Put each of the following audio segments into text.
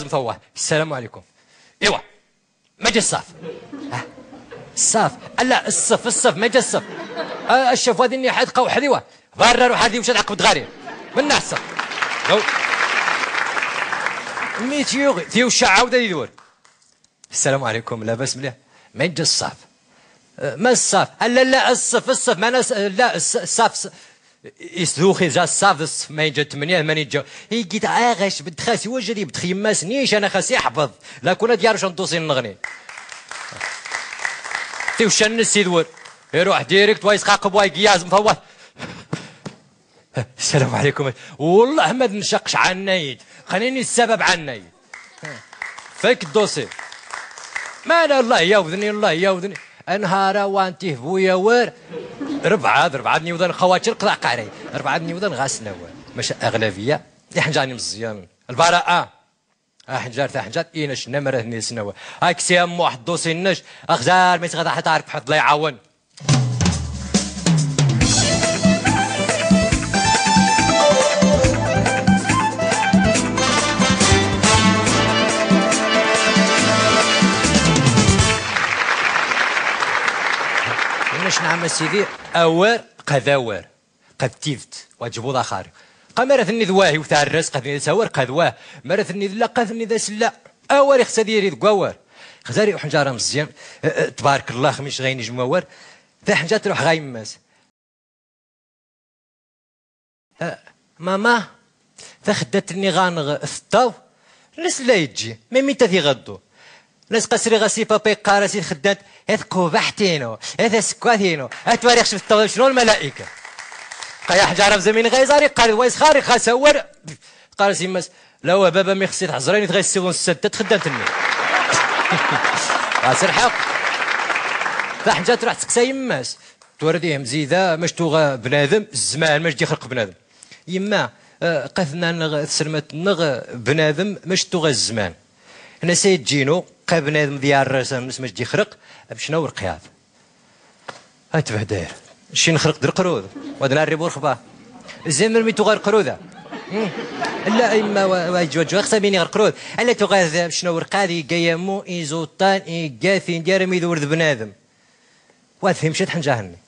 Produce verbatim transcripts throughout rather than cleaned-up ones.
يازم ثواه. السلام عليكم. إيوا. ما جا الصاف. ها؟ الصاف. لا، الصف، الصف، ما جا الصف. آه، الشفوة ذي إني حدقة وحديوة. برا روح هذه وش تعقب تغاري. من نحصل. لو. ميتيوغي، ثي وش عاودة يدور. السلام عليكم، لاباس مليح؟ ما جا الصاف. آه، ما الصاف؟ آه، لا، لا، الصف، الصف، ما أنا س-، لا، الص-، الصاف، ص-، يسدوخي جا الصاف، الصف، ما يجا تمنية، ما يجا. يجي تعاغش، بدخاس، وجري، بدخ يماس، نيش، أنا خاس يحفظ. لا كنا ديارو شنطوسين نغني. تيو شن السيد ور. يروح ديريكت، وايس خاقب، واي قياز، مفوت. السلام عليكم. والله ما نشقش عنايد. خليني السبب عنايد. فك الدوسي. ما أنا الله ياوذني، الله ياوذني. أنهارا وانتي بويا ور. ربعة، ربعة نيوذن خواتي القضاء قاري. ربعة نيوذن غاسنا ور. مش أغلبية. إحنا جاني مزيان. البراءة. أحجار تحجار إينش نمرة نيسنوة. أكسي أم واحد دوسي النش. أخزار ميس غدا حتى عارف حد لا يعاون. إنش نعم سيدي أور قذاور. قد تيفت، واجبو ذا خارج. قا مرة ثني ذواهي وثار الرزق، ثني ذا ساور قد واه. مرة ثني ذا لا، قا ثني ذا سلا. أور يخسى ديري ذقوور. خزاري وحنجارة مزيان. أه، أه، تبارك الله، خميش غين جموور. ذا حنجات روح غايمس. أه، ماما، ذا خدتني غانغ الثطاو. نس لا يجي، ما ميتا ذي غدو. ناس قسري غاسي بابا يقارا سي خدات، هاذ قوبحتينو، هاذ سكواتينو، هاذ تواريخ شفت الطاولة شنو الملائكة. قا يا حجارة مزمين غيزاري، قال وايس خاري خاص هور. قال سي ماس، لا هو بابا مي خصي تحزرين تغيسيون السدة تخدمتني. غاسر حق. فحجات راح تسقسى يماس. تورديه مزيدة، مش توغا بنادم، الزمان مش دي خلق بنادم. يما، آه، قاثنا نغ-، تسلمت نغ بنادم مش توغا الزمان. هنا سيد جينو، قا بنادم ديال الرسم مش، مش دي خرق، بشنو القياض. هات بهدير. شي نخرق در قرود. ودنا الريبور خبا. زين مرمي توغا القرودة. مم. لا، إما وا-، واجو، واجو، أخسر ميني القرود. ألا توغا ذا، شنو ورقادي، قيمو، إيزوطان، إيقاثي، ندير ميدور ذ بنادم. وافهم شي تحنجاهني.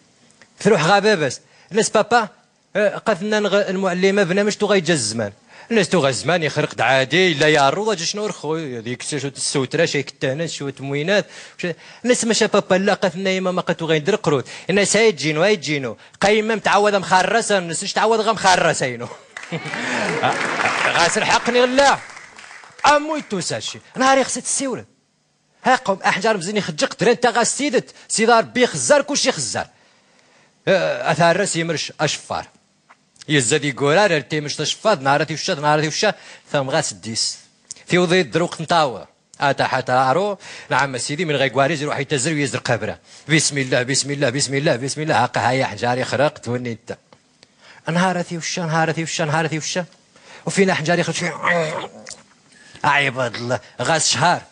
تروح غابة بس. نس بابا، آه، قالت لنا نغ-، المعلمة بنا مش توغا يجا الزمان. الناس توغا الزمان يخرق عادي، لا يا الروضة، جا شنو رخو، هذيك شو السوترة، شي كتانة، شو تموينات. شو-، الناس ماشي بابا، لا، قالت لنا يا ماما، قالت توغا يندر قروت. الناس هاي تجينو، هاي تجينو. قايمة متعودة مخرسة، الناس مش تعودة غا مخرسة، ينو. غاسل حقني، لا. أمو يتوساشي. نهار يخسد السيورة. ها قوم أحجار مزيني خجق درين تا غا سيدت، سيدا ربي خزار كلشي خزار. آه، أثار راس يمرش أشفار. يزاد يقورار، تيمش تشفاض، نهارات يوشاد، نهارات يوشاد، ثم غا سديس. في وضي دروق نطاوة. Ata ḥata aru, nɛam a sidi, min ɣer gwariz iruḥ itezzer u yezder qabra. Bismillah, bismillah, bismillah, bismillah, haqqa haya ḥenjar ixraq, twennit. Nharat iwca, nharat iwca, nharat iwca. U fina ḥenjar ixraq. Ɛibad Llah, ɣas cchar.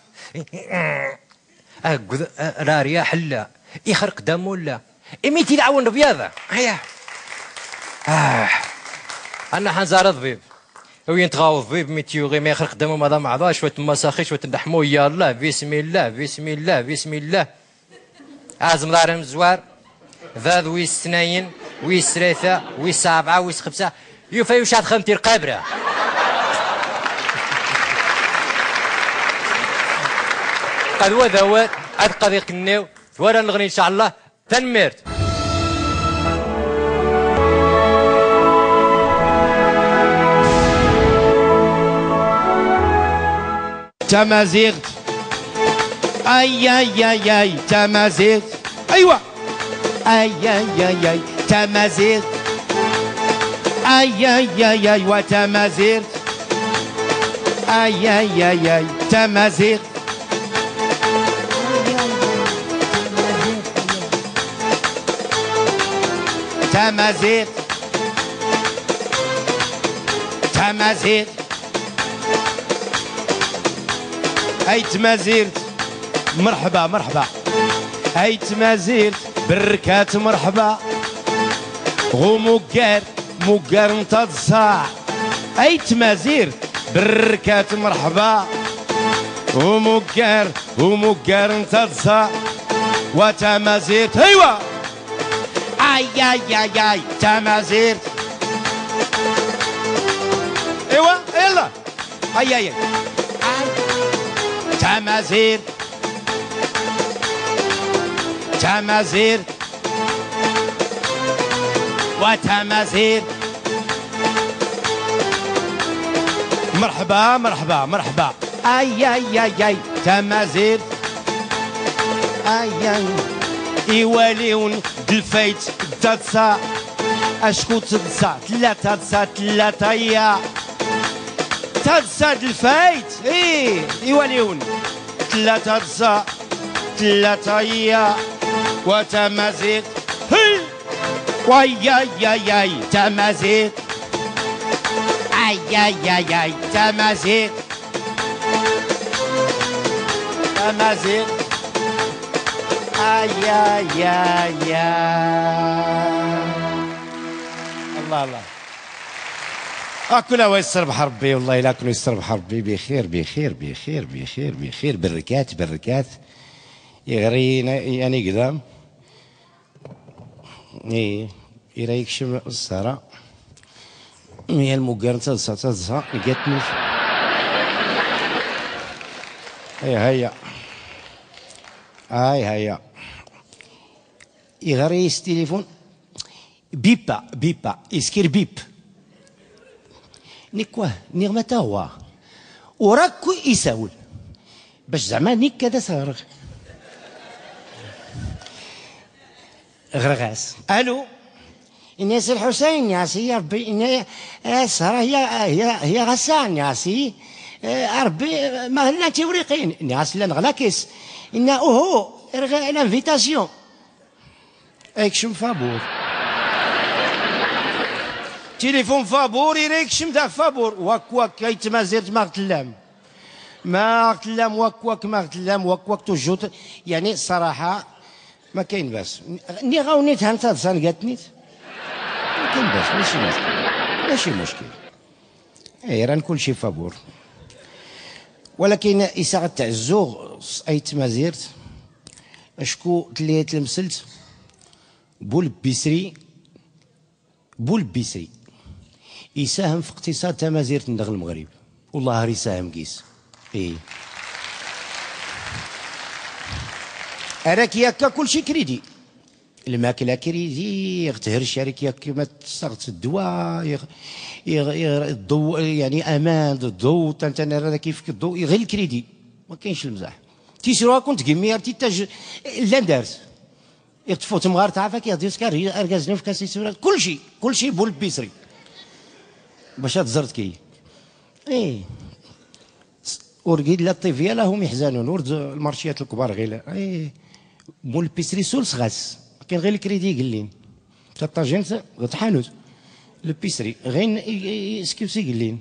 Agud, a, rarya ḥella. Ixraq damu lla. Imi tilɛawen ḍbyaḍa. Aya. Ah. Anna ḥanẓar ḍbib. Wi int ɣaw ḍbib mi tyuɣi, ma ixraq damu ma d ameɛḍa, cwat n masaxi, cwat n leḥmu, yallah, bismillah, bismillah, bismillah. Azemḍar amezwar, bad wis tnayen, wis tlata, wis ṛebɛa, wis xemsa, yufa yuca ad xemti lqabra. Qad wa d awal, ad qad iqennew, twara nneɣni, ncallah. Tanemmirt. Tamaziɣt. Ay, ay, ay, ay, tamaziɣt. Aywa. Ay, ay, ay, ay, tamaziɣt. Ay, ay, ay, ay, wa tamaziɣt. Ay, ay, ay, ay, tamaziɣt. Tamaziɣt. Tamaziɣt. Ay tmazirt, merḥba, merḥba. Ay tmazirt, berrkat, merḥba. Ɣ umuggar, muggar n taḍsa. Ay tmazirt, berrkat, merḥba. Ɣ umuggar, umuggar n taḍsa. Wa tamazirt, aywa! Ay, ay, ay, ay, tamazirt. Aywa, yalla. Ay, ay, ay. Ay. Tamazirt. Tamazirt. Wa tamazirt. Merḥba, merḥba, merḥba. Ay, ay, ay, ay, tamazirt. Ay, ay. Iwaliwen d lfayt d taḍsa. Acku d taḍsa, tella taḍsa, tella taya. Taḍsa d lfayt, i, iwaliwen. Tella taḍsa, tella taya. Wa tamazirt, hi! Wa ay, ay, ay, tamazirt. Ay, ay, ay, ay, tamazirt. Tamazirt. Ay, ay, ay, ay. الله، الله. أكون ويسر بحربي، والله لا أكون ويسر بحربي، بخير، بخير، بخير، بخير، بخير، بركات، بركات. يغرينا، يعني، قدام. إيه، إيرا يكشم السهرة. هي المقارنة تاع الساعة، تاع الساعة، لقيتني. هيا، هيا. هاي، هيا. يغريس تليفون. Bipa, bipa, iskir bip. Nni kwa, nniɣ mata huwa. Ur akk isawel. Bac zeɛma nekk ad as-ɣreɣ. Ɣreɣ-as. Alo. Inna-yas Lḥusayn, inna-yas, ya Ṛebbi, inna-yas, eh, sara hiya, hiya, hiya ɣassa, inna-yas, eh, a Ṛebbi, eh, ma llant tiwriqin, inna-yas, llan ɣlakis. Inna, uhu, ɣriɣ l'invitation. Ikcem f abur. Tilifun f abur, ira ikcem dax f abur. Wakk, wakk, ay tmazirt ma ɣ tellam. Ma ɣ tellam, wakk, wakk, ma ɣ tellam, wakk, wakk, toujours. Yeɛni, ṣṣaraḥa, ma kayin bac. Nniɣ-awen-it han taḍsa nga-ten-it. Ma kayin bac, maci muckil. Maci muckil. Eh, ran kulci f abur. Walakin isaɣ ad tɛezzuɣ s ay tmazirt, acku tella tlemselt, Bul Bisri, Bul Bisri isahem f iqtiṣad tamazirt n daxel Lmeɣrib. Wellah ar isahem gis. Ih. Ar ak yakka kulci kridi. Lmakla kridi, iɣ therrec ar ak yakka ma tessaɣ s ddwa, iɣ, iɣ, iɣ, ḍḍew, yeɛni aman, ḍḍew, tantan ar ak ifk ḍḍew, iɣ il kridi. Ma kaync lmzaḥ. Tisra kunt gimmi ar titaj llan dars. Iɣ tfut temɣart tɛaf ak iɣ d-iskar argaz-nni fk-as isura, kulci, kulci Bul Bisri. Bac ad tẓert ki. Ih. ور قيد لا الطيفية لا هم يحزنون، ور د-، المارشيات الكبار غير. إيه. مول البيسري سولس غاس. كاين غير الكريدي قليل. تا الطاجين س-، غا تحانوت. البيسري. غين إي-، إي-، إي-، سكيوسي قليل.